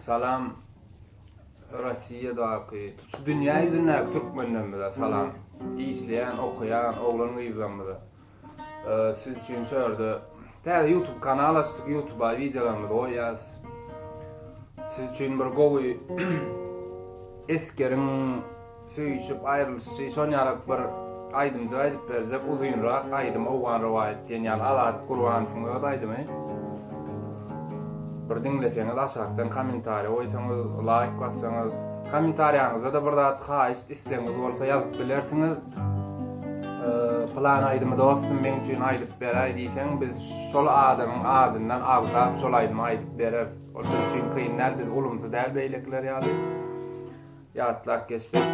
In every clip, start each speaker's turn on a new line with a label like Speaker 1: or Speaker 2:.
Speaker 1: Salam Rossiýadaky, tutuş dünýä ýüzündäki türkmenlerimize salam. Işleýän, okaýan oglan-gyzlarymyza. Siz üçin şu ýerde täze YouTube kanal açdyk, YouTube-a wideolarymyzy goýýas. Siz üçin bir gowy esgeriň Söýüşip aýrylyşy şon ýalak bir aýdymjyk aýdyp berjek uzynrak aýdym Owgan rowaýat diýen ýaly Azat Gurbanowyň öz aýdymy. Bir diňleseňiz aşakdan kommentariýa goýsaňyz laýk bassaňyz kommentariýaňyzda-da bir zat haýyşt islegiňiz bolsa ýazyp bilersiňiz. Pylan aýdymy dostum meň üçin aýdyp beräý diýseň biz şol adamyň adyndan agzap şol aýdymy aýdyp bereris. Ol biz üçin kyn däl biz ulumsy däl beýlekiler ýaly. Ýatlap geçsek.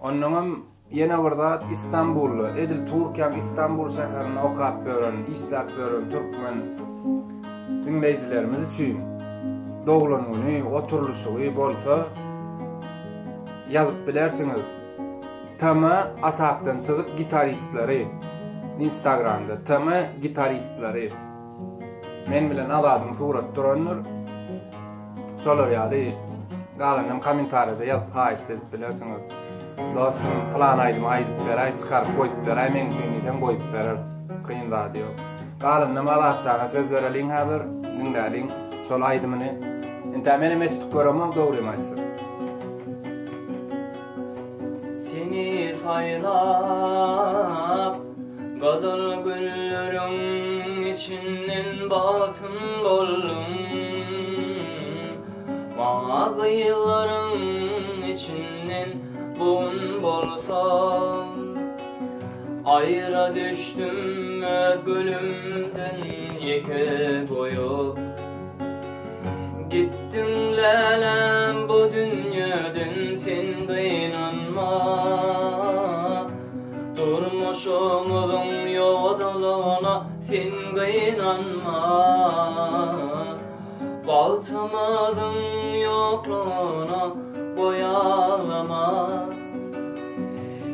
Speaker 1: Onnoňam ýene bir zat Istanbulda, edil Türkiýäň Istanbul şäherinde okap ýören, işläp ýören türkmen diňleýjilerimiz üçin doglan güni, oturylyşygy bolsa ýazyp bilersiňiz. TM aşakdan çyzyk gitaristleri Instagramda TM gitaristleri Men bilen Azadyň suraty durandyr. Şolar ýaly galanam kommentariýada ýazyp haýyşt edip bilersiňiz. Dostum pylan aýdymy aýdyp beräý çykaryp goýup beräý meň üçin diýseň goýup bereris. Kyn zady ýok. Galanynam Azatjana söz bereliň häzir diňläliň şol aýdymyny. Intä menem eşidip göremok dogrymy aýtsam.
Speaker 2: Seni saýlap Gyzyl gülleriň içinden bagtym bolduň. Maňa gyzlaryň içinden bu gün bolsa. Aýra düşdüm öz gülümden ýeke goýup. Gitdiň läläm bu dünýeden sen gynanma. Durmuşymyzyň ýowuzlygyna sen gynanma. Bagtymyzyň ýoklugyna goý aglama.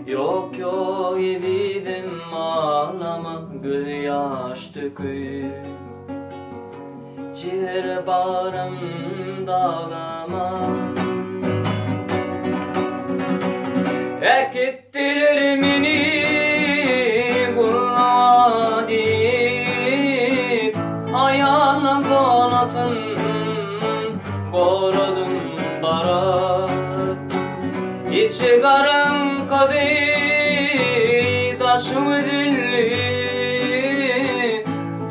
Speaker 2: Ýok, ýok ezizim aglama gözýaş döküp. Jiger barym daglama. Äkitdiler meni gulluga diýip, Aýalam golasyn goradym baryp. Içi garaňkydy, daşy üzüldi.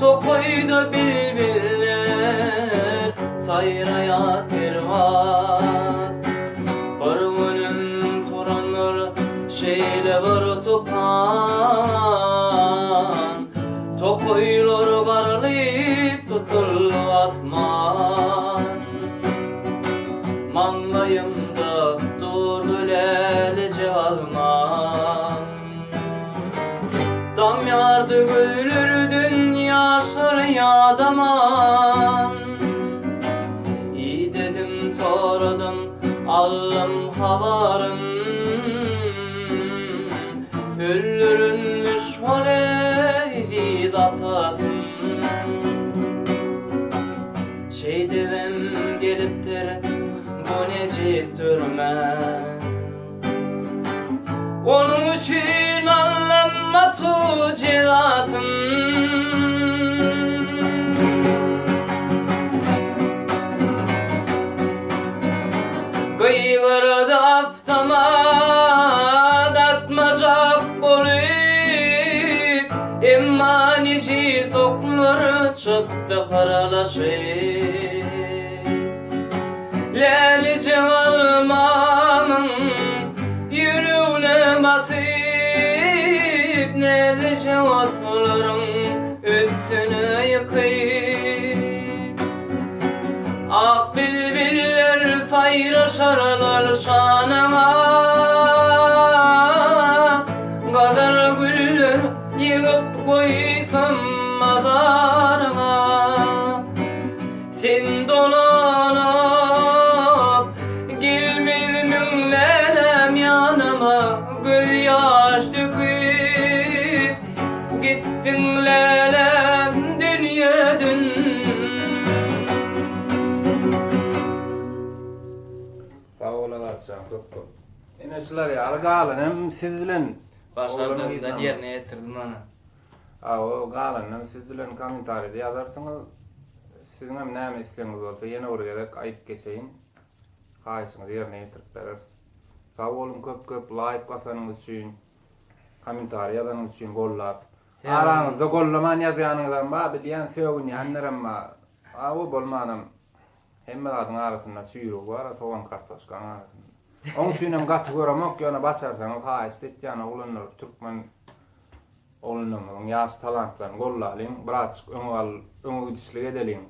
Speaker 2: Tokaýda bilbiller saýraýar perwaz. Bir günüm turandyr şeýle bir tupan, Tokaýlar garylyp tutuldy asman. Maňlaýymda durdy läleje almam. Damýardy gözlerden ýaşlar ýadaman. Idedim, soradym, aldym habaryn. Öldürilmiş ol eziz atasyn. Şeýdibem gelipdir bu nejis türmä. Onuň üçin Allam atu jezasyn. Gygyrdy awtomat atmajak bolup, emma nejis oklar çykdy hyralaşyp. Lälije almamyň ýüregne basyp, Näzije otlaryň üstüne ýykyp. Ak bilbiller saýraşarlar şanyňa, Gazal güller ýygyp goýsam mazaryňa. Sen dolanyp gelmezmiň läläm ýanyma göz ýaş döküp gitdiň läläm dünýeden.
Speaker 1: Myratjan köp köp. Ine şular ýaly galan hem siz bilen
Speaker 2: Başardygymdan ýerine ýetirdim ana.
Speaker 1: Hawa galanynam siz bilen kommentariýada ýazarsyňyz. Siziň hem näme islegiňiz bolsa ýene bir gezek aýdyp geçeýin. Haýyşyňyzy ýerine ýetirip bereris. Sag boluň köp köp laýk basanyňyz üçin, kommentariý ýazanyňyz üçin gollap. Araňyzda gollaman ýazýanyňyzam bar, bilýän sögünýänlerem bar. Hawa bolmanam hemme zadyň arasynda çüýrügi bar, sogan kartoşkaň arasynda. Oň üçinem gaty göremok, ýöne başarsaňyz haýyşt etýän oglanlar türkmen oglanlarymyzyň ýaş talantlaryny gollalyň, birazjyk öňe gal, öňe gidişlik edeliň.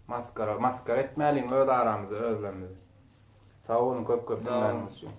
Speaker 1: Maskara, maskara etmäliň öz aramyzda özlerimizi. Sag boluň köp köp diňläniňiz üçin.